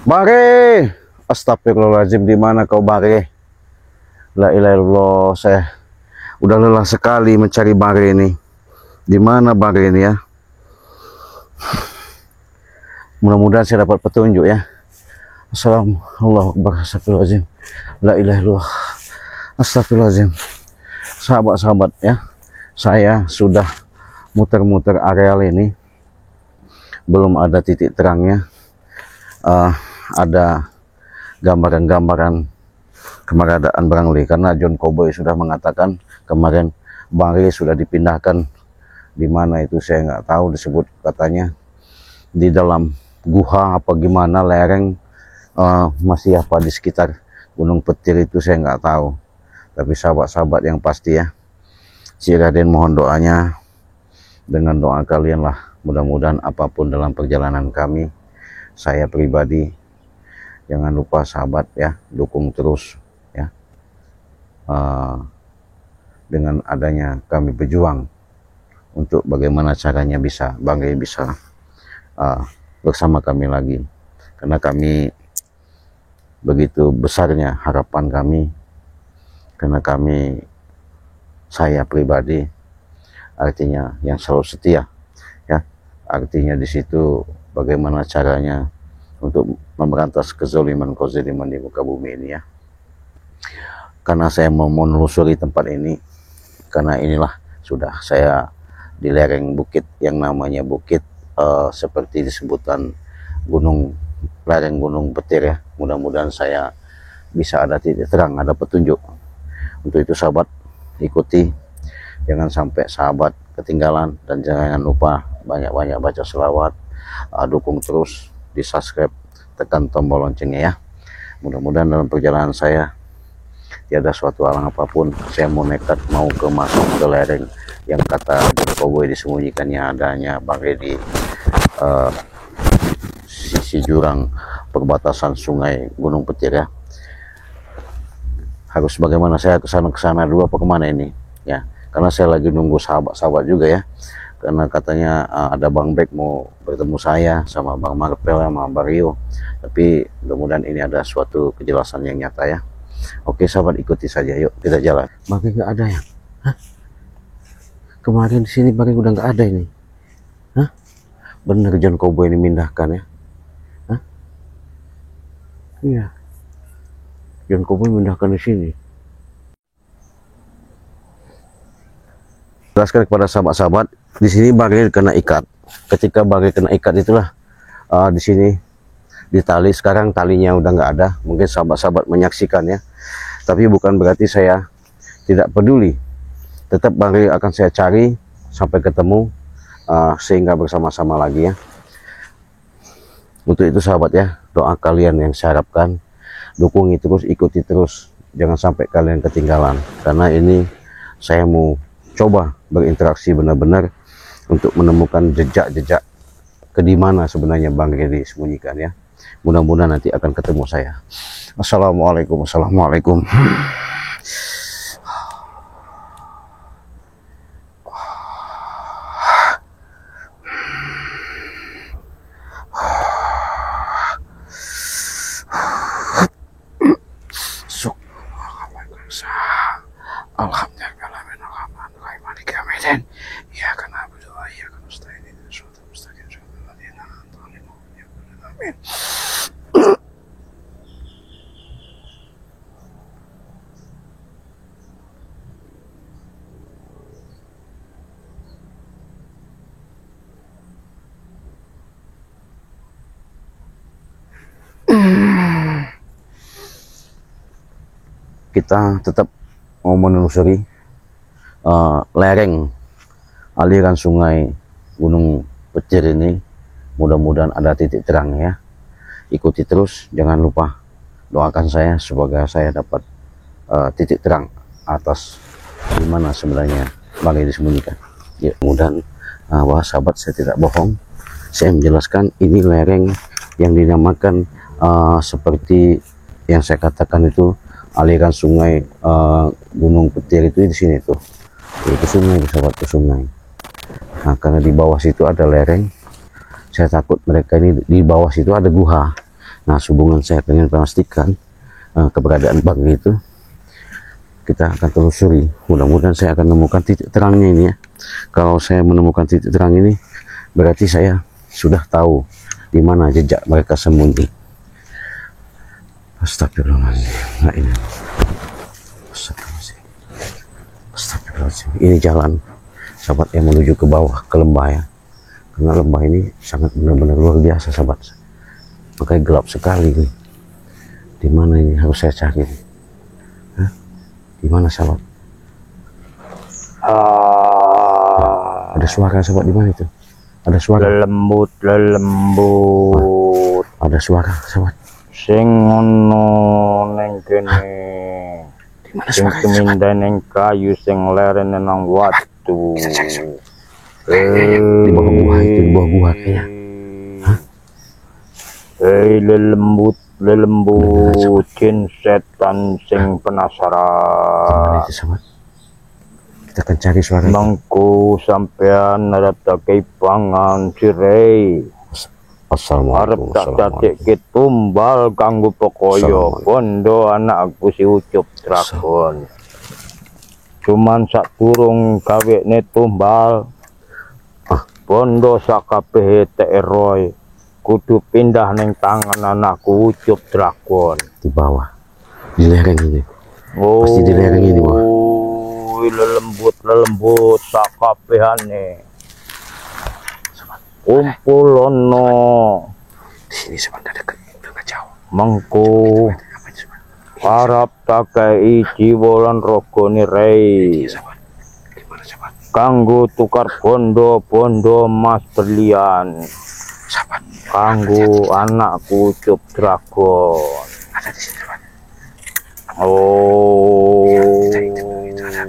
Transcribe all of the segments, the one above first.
Bare, astagfirullahaladzim, di mana kau Bare? La ilaha illallah, saya udah lelah sekali mencari Bare ini. Di mana Bare ini ya? Mudah-mudahan saya dapat petunjuk ya. Assalamualaikum astagfirullahaladzim. La ilaha illallah. Astagfirullahaladzim. Sahabat-sahabat ya, saya sudah muter-muter areal ini, belum ada titik terangnya. Ada gambaran-gambaran keberadaan Bang Lee, karena John Cowboy sudah mengatakan kemarin Bang Lee sudah dipindahkan di mana itu saya nggak tahu, disebut katanya di dalam guha apa gimana, lereng, masih apa di sekitar Gunung Petir itu saya nggak tahu. Tapi sahabat-sahabat yang pasti ya, si Raden mohon doanya, dengan doa kalian lah mudah-mudahan apapun dalam perjalanan kami, saya pribadi, jangan lupa sahabat ya, dukung terus ya. Dengan adanya kami berjuang untuk bagaimana caranya bisa Bang Rey bisa bersama kami lagi, karena kami begitu besarnya harapan kami, karena kami, saya pribadi artinya yang selalu setia ya, artinya di situ bagaimana caranya untuk memberantas kezaliman-kezaliman di muka bumi ini ya. Karena saya mau menelusuri tempat ini, karena inilah sudah saya di lereng bukit yang namanya bukit seperti disebutan gunung, lereng Gunung Petir ya. Mudah-mudahan saya bisa ada titik terang, ada petunjuk. Untuk itu sahabat, ikuti, jangan sampai sahabat ketinggalan, dan jangan lupa banyak-banyak baca selawat, dukung terus, di subscribe, tekan tombol loncengnya ya. Mudah-mudahan dalam perjalanan saya tiada suatu halang apapun. Saya mau nekat mau ke masuk ke lereng yang kata Cowboy disembunyikannya adanya Bang Rey di sisi jurang perbatasan sungai Gunung Petir ya. Harus bagaimana saya kesana dulu apa kemana ini ya, karena saya lagi nunggu sahabat-sahabat juga ya, karena katanya ada Bang Bek mau bertemu saya sama Bang Marvel sama Bang Rio, tapi mudah-mudahan ini ada suatu kejelasan yang nyata ya. Oke sahabat, ikuti saja, yuk kita jalan. Bang Rey nggak ada ya? Hah? Kemarin di sini Bang Rey udah nggak ada ini. Hah? Bener John Cowboy ini mindahkan ya? Hah? Iya, John Cowboy mindahkan di sini. Jelaskan kepada sahabat-sahabat, di sini Bang Rey kena ikat. Ketika Bang Rey kena ikat itulah di sini di tali. Sekarang talinya udah nggak ada, mungkin sahabat-sahabat menyaksikan ya. Tapi bukan berarti saya tidak peduli. Tetap Bang Rey akan saya cari sampai ketemu, sehingga bersama-sama lagi ya. Untuk itu sahabat ya, doa kalian yang saya harapkan, dukungi terus, ikuti terus, jangan sampai kalian ketinggalan. Karena ini saya mau coba berinteraksi benar-benar untuk menemukan jejak-jejak ke di mana sebenarnya Bang Rey disembunyikan ya. Mudah-mudahan nanti akan ketemu saya. Assalamualaikum, assalamualaikum. Kita tetap mau menelusuri lereng aliran sungai Gunung Petir ini. Mudah-mudahan ada titik terang ya. Ikuti terus, jangan lupa doakan saya semoga saya dapat titik terang atas di mana sebenarnya Bang Rey disembunyikan. Ya, mudah-mudahan bahwa sahabat saya tidak bohong. Saya menjelaskan ini lereng yang dinamakan seperti yang saya katakan itu aliran sungai Gunung Petir itu di sini tuh. Itu sungai, sahabat, itu sungai. Nah, karena di bawah situ ada lereng, saya takut mereka ini di bawah situ ada guha. Nah, sehubungan saya pengen pastikan keberadaan Bang itu, kita akan telusuri. Mudah-mudahan saya akan menemukan titik terangnya ini ya. Kalau saya menemukan titik terang ini, berarti saya sudah tahu di mana jejak mereka sembunyi. Astagfirullahaladzim. Nah, ini. Astagfirullahaladzim. Astagfirullahaladzim. Ini jalan sahabat yang menuju ke bawah, ke lembah ya. Karena lembah ini sangat benar-benar luar biasa sahabat. Makanya gelap sekali ini. Di mana ini harus saya cari? Hah? Di mana sahabat? Ada suara sahabat, di mana itu? Ada suara. Lelembut, lelembut. Ada suara sahabat. Sing ono neng kene. Di mana sing suara itu sahabat? Tumindha neng kayu sing leren nang watu. Kita cari sahabat. Di bawah gua itu, di bawah gua kayaknya. Hah? Lelembut, lelembut, jin setan sing penasaran. Itu sahabat. Kita akan cari suara itu. Mengko sampean arep tak kei pangan sire. Assalamualaikum. Arep tak dadekke tumbal kanggo pekoyo bondo anakku si Ucup Dragon. Cuman sadurung gawekne tumbal, bondo sakabehe Roy kudu pindah ning tangan anakku Ucup Dragon. Di bawah, di lereng ini. Oh, pasti di lereng ini, bawah. Lelembut, lelembut sakabehane. Kumpul ono. Di sini sahabat, enggak dekat, udah enggak jauh. Mengko arep tak kei jiwa lan ragane Rey. Kanggo tukar bondo-bondo emas berlian. Sahabat, kanggo anakku Ucup Dragon. Ada di sini sahabat. Oh. Itu ada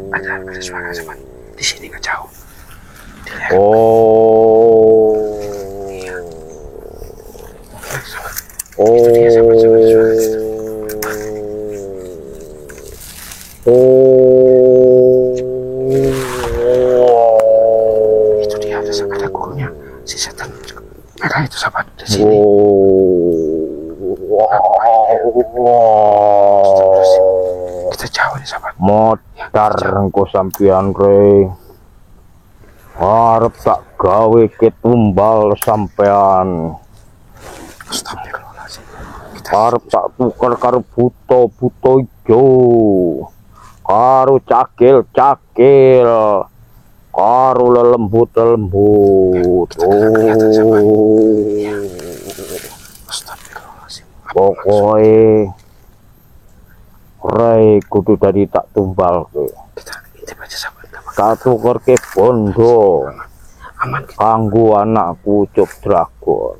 suara sahabat. Di sini nggak jauh. Oh. Iya. Oh. Oh. Itu dia, ada gurunya si setan merah itu sahabat di sini. Kita jauh nih sahabat. Modar engko sampean Rey. Arep tak gawe ketumbal sampean. Astagfirullahaladzim. Arep tak tuker karo buta-buta ijo. Karo cakil-cakil. Karo lelembut-lelembut. Oh. Astagfirullahaladzim. Pokoke Rey kudu tadi tak tumbalke. Kita intip aja sahabat. Tak tukerke bondo. Aman kita. Kanggo anakku Ucup Dragon.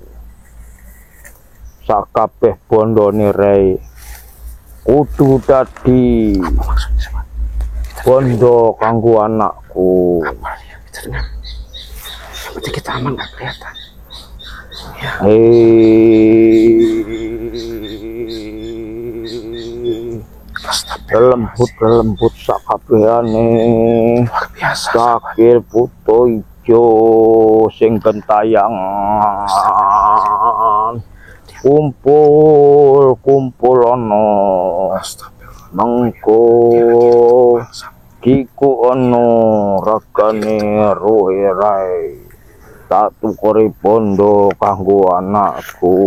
Sakabeh bondone Rey kudu dadi bondo kanggo anakku. Apa ya? Kita dengar. Yang penting kita aman, nggak kelihatan. Ya. Lelembut, lelembut sakabehane. Luar biasa. Cakil buta ijo sing gentayangan. Kumpul, kumpul ono. Mengko kiku ono ragane rohe Rai. Tak tukori bondo kanggo anakku.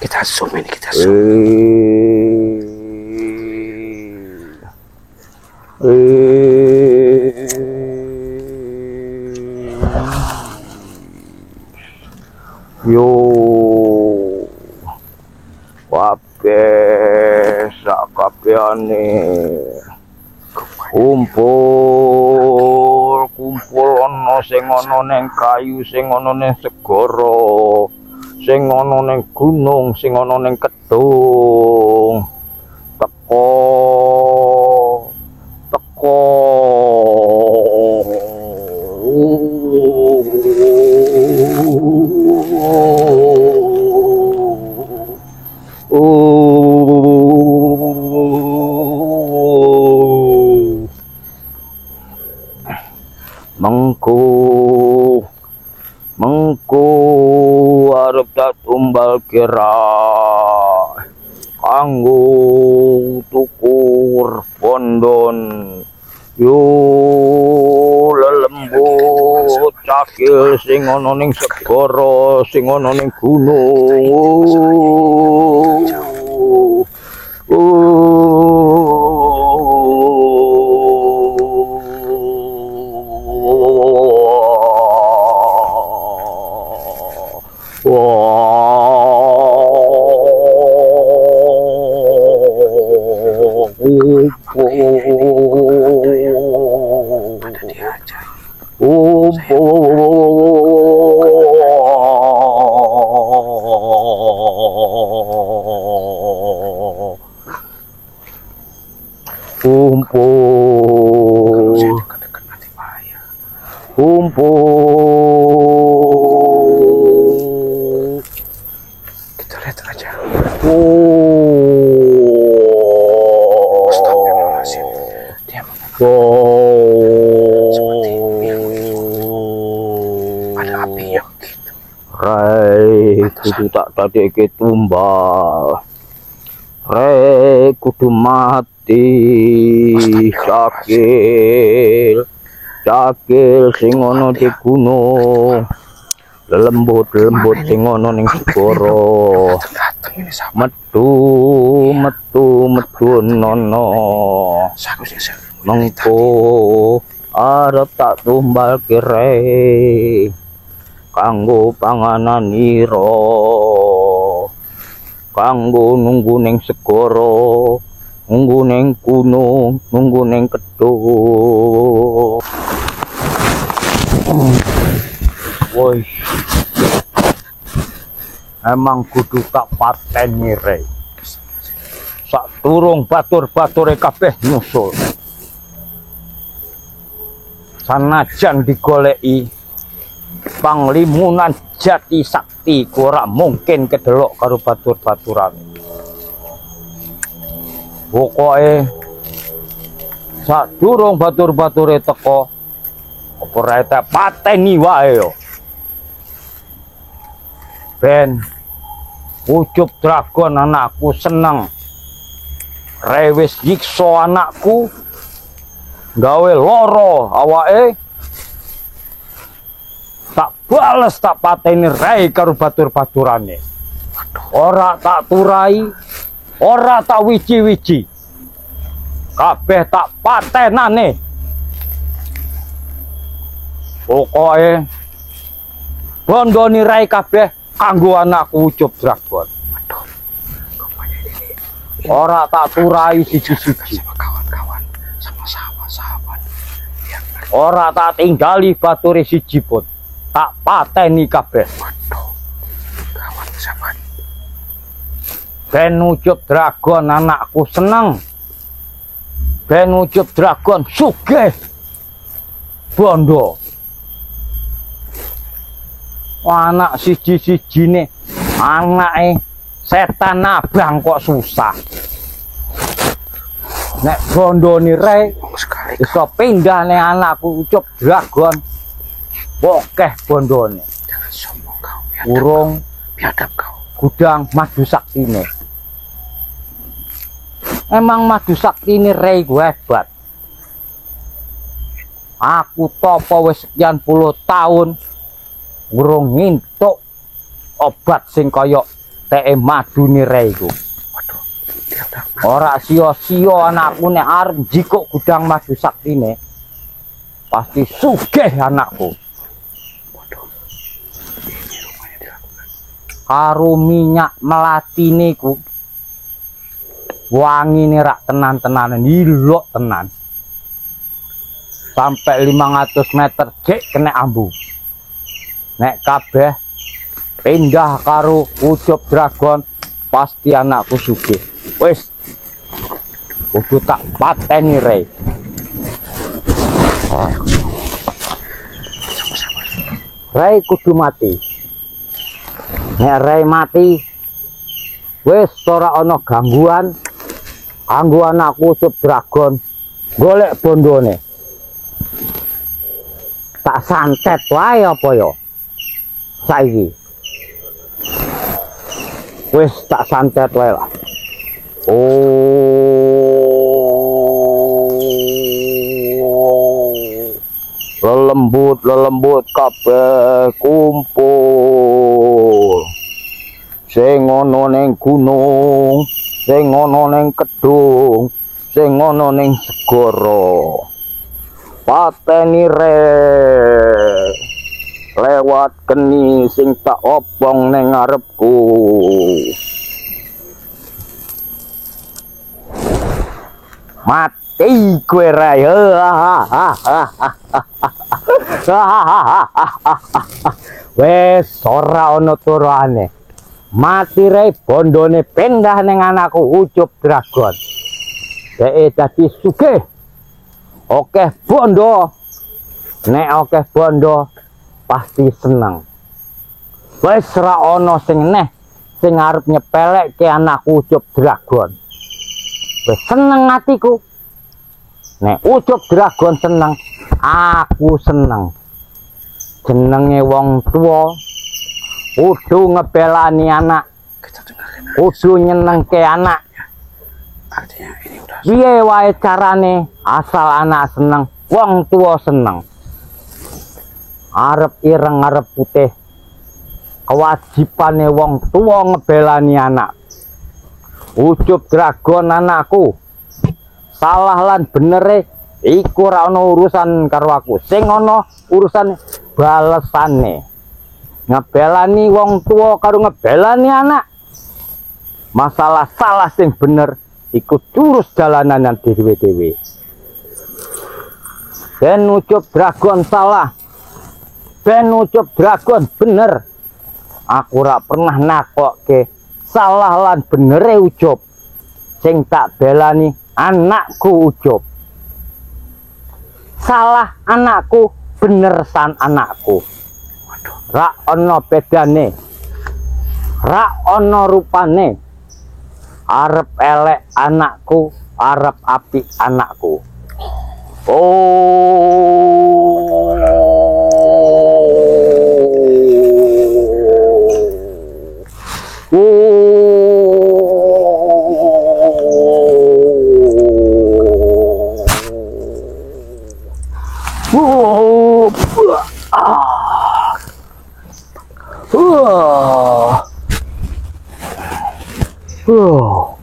Kita zoom ini, kita zoom. Yo kabeh sakabehane kumpul, kumpul ana sing ana ning kayu, sing ana ning segara, sing ana ning gunung, sing ana ning kedung. Teko, teko. Mengko, mengko arep tak tumbal kirai. kanggo tuku bondon. Yo lelembut cakil sing ana ning segara, sing ana ning gunung. Kumpul, kumpul. Kita lihat aja. Dia seperti ada api yang gitu. Rai kudu tak dadeke tumbal. Rai kudu mati. Cakil, cakil sing ana di gunung. Lelembut-lembut sing ana ning segara. Metu, metu, metu nono. Mengko arep tak tumbal kere kanggo panganan ira, kanggo nunggu ning segara, nunggu ning gunung, nunggu ning kedung. Woi, emang kudu tak pateni re. Sak turung batur-bature kabeh nyusul. Sanajan digoleki panglimunan jati sakti ora mungkin kedelok karo batur-baturan. Pokoke sadurung batur-bature teko apa ora tak pateni wae yo. Ben Ucup Dragon anakku seneng. Rewis nyiksa anakku gawe loro awake, tak bales tak pateni rei karo batur-baturane. Ora tak turai, ora tak wiji-wiji, kabeh tak patenane. Pokoke bondoni rei kabeh kanggo anakku Ucup Dragon. Ora tak turai siji-siji, sama kawan-kawan, sama sahabat-sahabat. Ora tak tinggali bature siji pun, tak pateni kabeh. Waduh, kawan sahabat. Ben Ucup Dragon anakku seneng, ben Ucup Dragon sugih bondo. Anak siji-sijine anake setan abang kok susah. Nek bondone rei iso pindah nek anakku Ucup Dragon akeh bondone. Jangan sombong kau. Urung biadab kau. Gudang madu saktine. Emang madu saktine rei ku hebat. Aku topo wis sekian puluh tahun urung ngintuk obat sing kaya teke madune rei ku. Waduh, ora sia-sia anakku nek arep njikuk gudang madu saktine pasti sugih anakku. Waduh, ini rupanya dilakukan karo minyak melatine ku. Wangine rak tenan-tenanan, ilok tenan. Sampai 500 meter jek kena ambu. Nek kabeh pindah karo Ucup Dragon pasti anakku sugih. Wis kudu tak pateni rei. Rei kudu mati. Nek rei mati wis ora ana gangguan kanggo anakku Ucup Dragon golek bondone. Tak santet wae apa ya saiki. Wis tak santet wae lah. Oh, lelembut-lelembut kabeh kumpul. Sing ana ning gunung, sing ana ning kedung, sing ana ning segara. Pateni rek lewat geni sing tak obong ning ngarepku. Mati kowe Rai. Wes ora ana turane. Mati Rai, bondone pindah ning anakku Ucup Dragon. Dheke dadi sugih. Akeh bondo. Nek akeh bondo pasti seneng. Wes ora ana sing neh sing arep nyepelekke anakku Ucup Dragon. Wes seneng atiku. Nek Ucup Dragon seneng, aku seneng. Jenenge wong tuwa kudu ngebelani anak, kudu nyenengke anak. Artinya ini udah piye wae carane asal anak seneng, wong tuwa seneng. Arep ireng arep putih, kewajibane wong tuwa ngebelani anak. Ucup Dragon anakku, salah lan benere iku ora ana urusan karo aku. Sing ana urusan balesane. Ngebelani wong tuwa karo ngebelani anak. Masalah salah sing bener iku curus jalanan dhewe-dhewe. Ben Ucup Dragon salah, ben Ucup Dragon bener. Aku ora pernah nakokke salah lan benere Ucup. Sing tak belani anakku Ucup. Salah anakku, bener san anakku. Ra ana bedane, ra ana rupane. Arep elek anakku, arep apik anakku. Oh. Oh. Oh.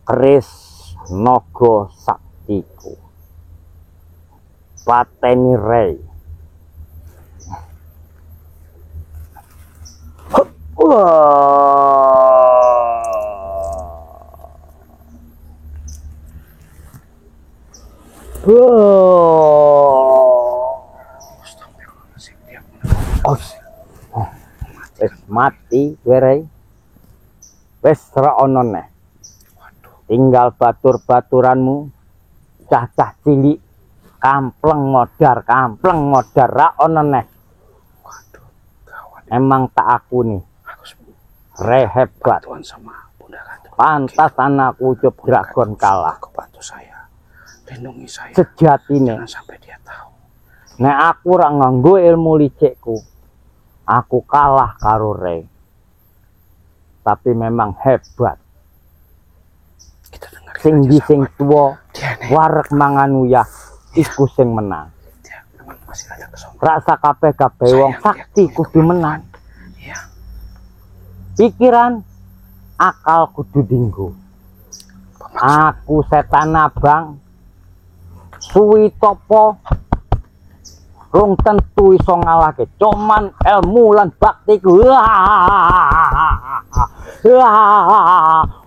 Keris naga saktiku. Pateni Rey. Wis mati kowe Rey. Wis ora ana neh. Tinggal batur-baturanmu, cah-cah cilik, kampleng modar ra ana neh. Waduh, gawat. Emang tak aku nih. Rey hebat. Pantas anakku Ucup Dragon kalah. Aku bantu saya. Lindungi saya. Sejatine. Jangan sampai dia tahu. Nek aku ora nganggo ilmu licikku, aku kalah karo Rey. Tapi memang hebat. Sing di sing tuwa wareg mangan uyah iku sing menang. Rasa kabeh kabeh wong sakti kudu menang. Pikiran akal kudu dinggo. Aku setan abang suwi topo rung tentu iso ngalahke, cuman ilmu lan baktiku.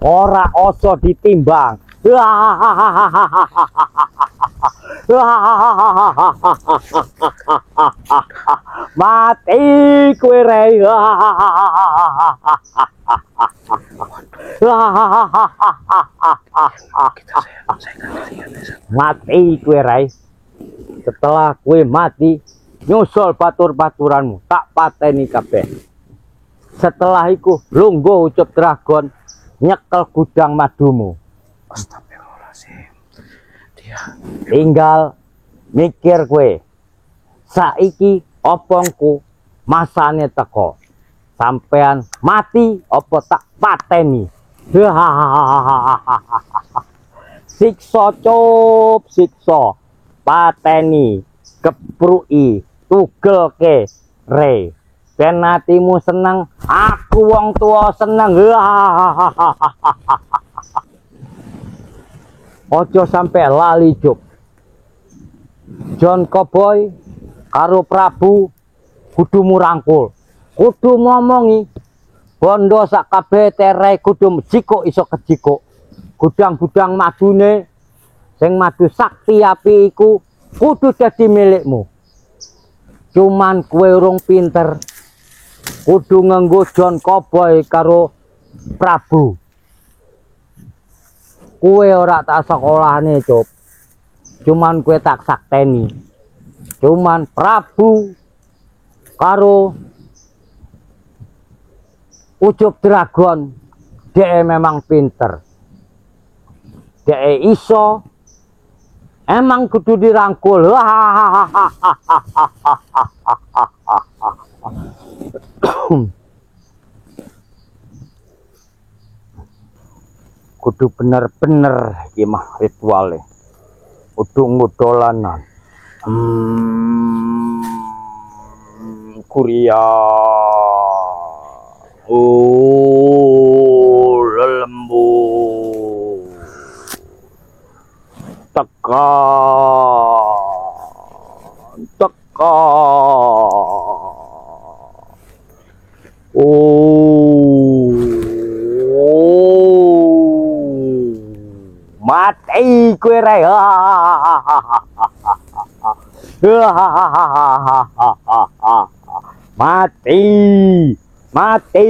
Ora oso ditimbang. Mati kowe Rey. Mati kowe Rey. Setelah kowe mati, nyusul batur-baturanmu, tak pateni kabeh. Setelah iku lungguh Ucup Dragon nyekel gudang madumu. Astagfirullahaladzim. Dia tinggal mikir kowe. Saiki opongku masane teko. Sampean mati apa tak pateni. Siksa Cup, siksa. Pateni, kepruki, tugelke re. Ben atimu seneng, aku wong tua seneng. Ojo sampe lali Cup. John Cowboy karo Prabu kudu murangkul, kudu ngomongi bondo sak kabeh tere kudu jikuk iso kejikuk. Gudang-gudang madune sing madu sakti api iku kudu dadi milikmu. Cuman kowe urung pinter, kudu nganggo John Cowboy karo Prabu. Kowe ora tak sekolahne, Cup. Cuman kowe tak sakteni. Cuman Prabu karo Ucup Dragon dhek memang pinter. Dhek iso emang kudu dirangkul. Kudu bener-bener iki mah rituale. Kudu ngudolanan. Kuria. Oh, lelembu. Tekan, tekan. Oh, mati kowe re. Mati, mati.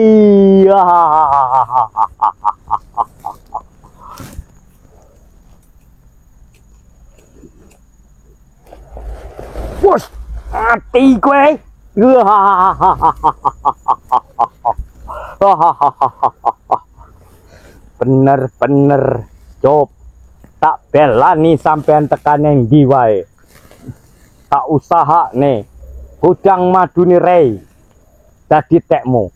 Bos, mati kowe. Bener-bener Cup, tak belani sampean tekan yang ndi wae. Tak usahane gudang madune rei dadi tekmu.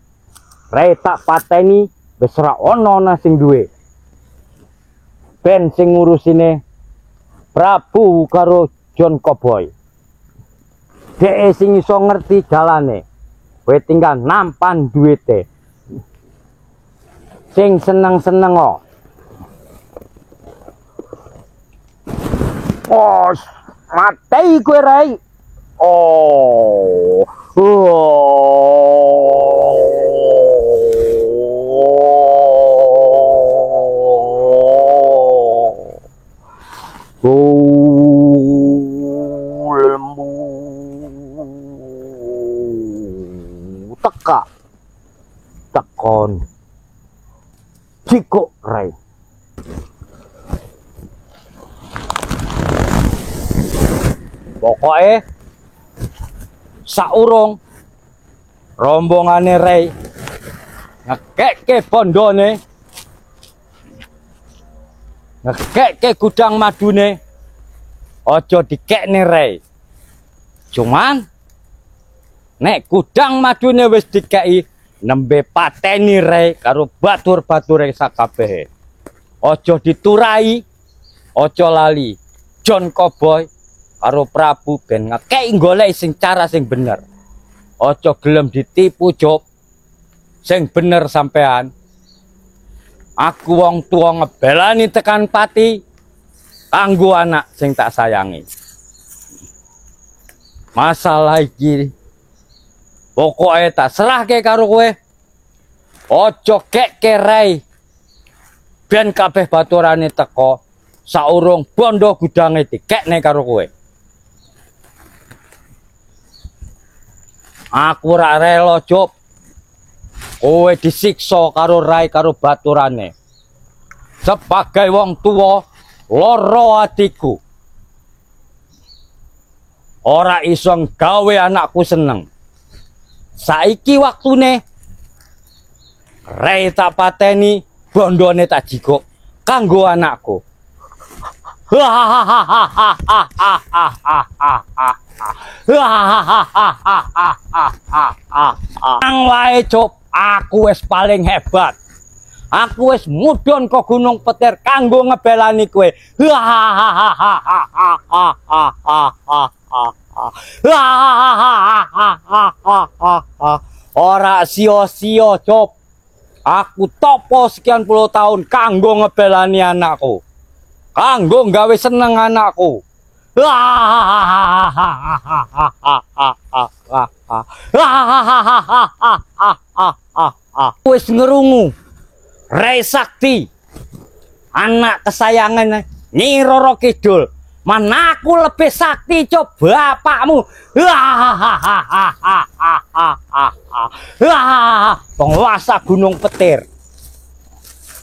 Rei tak pateni wis ora ana sing duwe. Ben sing ngurusine Prabu karo John Cowboy. Dhek sing iso ngerti dalane. Kowe tinggal nampan duwite. Sing seneng-seneng kok. Oh, mati kowe rei. Oh. Oh, lembu. Teka. Tekon. Jikuk rei. Pokoke saurung rombongane rei ngekekke bondone, ngekekke gudang madune, aja dikekne rei. Cuman nek gudang madune wis dikeki, nembe pateni rei karo batur-bature sakabehe. Aja diturai, aja lali John Cowboy karo Prabu ben ngekeki golek sing cara sing bener. Aja gelem ditipu, Cup. Sing bener sampean. Aku wong tua ngebelani tekan pati kanggo anak sing tak sayangi. Masalah iki pokoke tak serahke karo kowe. Aja kekke rei. Ben kabeh baturane teko saurung bondo gudange dikekne karo kowe. Aku ora rela, Cup. Kowe disiksa karo rai karo baturane. Sebagai wong tuwa, lara atiku. Ora iso gawe anakku seneng. Saiki waktune rei tak pateni, bondone tak jikuk kanggo anakku. Nang wae, Cup. Aku wis paling hebat. Aku wis mudhun ke Gunung Petir kanggo ngebelani kowe. Ora sia-sia, Cop. Aku topo sekian puluh tahun kanggo ngebelani anakku. Kanggo gawe seneng anakku. Wis ngerungu Rey Sakti, anak kesayangan Nyi Roro Kidul. Mana aku lebih sakti, coba bapakmu. Penguasa Gunung Petir.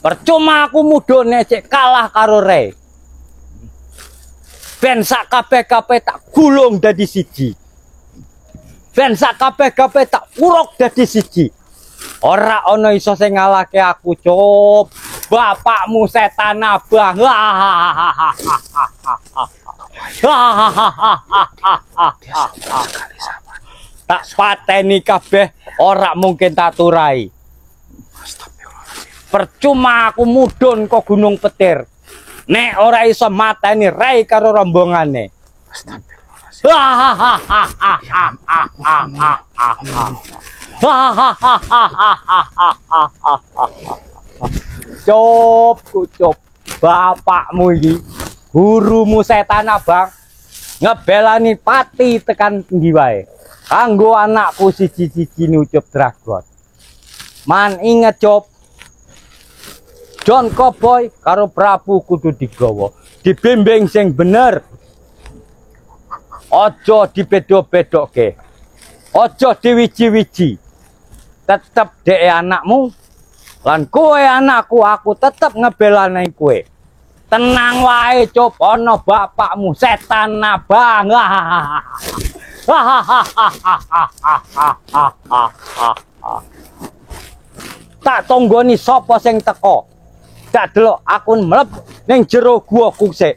Percuma aku mudhun cek kalah karo Rey. Ben sak kabeh-kabeh tak gulung dadi siji. Ben sak kabeh-kabeh tak uruk dadi siji. Ora ana iso sing ngalahke aku, Cop. Bapakmu setan abang. Tak pateni kabeh, ora mungkin tak turai. Percuma aku mudhun ke Gunung Petir. Nek ora iso mateni Rey karo rombongane. Cop, cop, bapakmu iki gurumu setan abang ngebelani pati tekan endi wae. Kanggo anakku siji-siji Ucup Dragon. Man inget, Cop. John Cowboy karo Prabu kudu digawa, dibimbing sing bener. Aja dibedo-bedoke. Aja diwiji-wiji. Tetep dhek anakmu lan kowe anakku, aku tetep ngebelani kowe. Tenang wae, Cop, ana bapakmu setan abang. Tak tunggoni sapa sing teko. Tak delok aku mleb ning jero gua ku sik.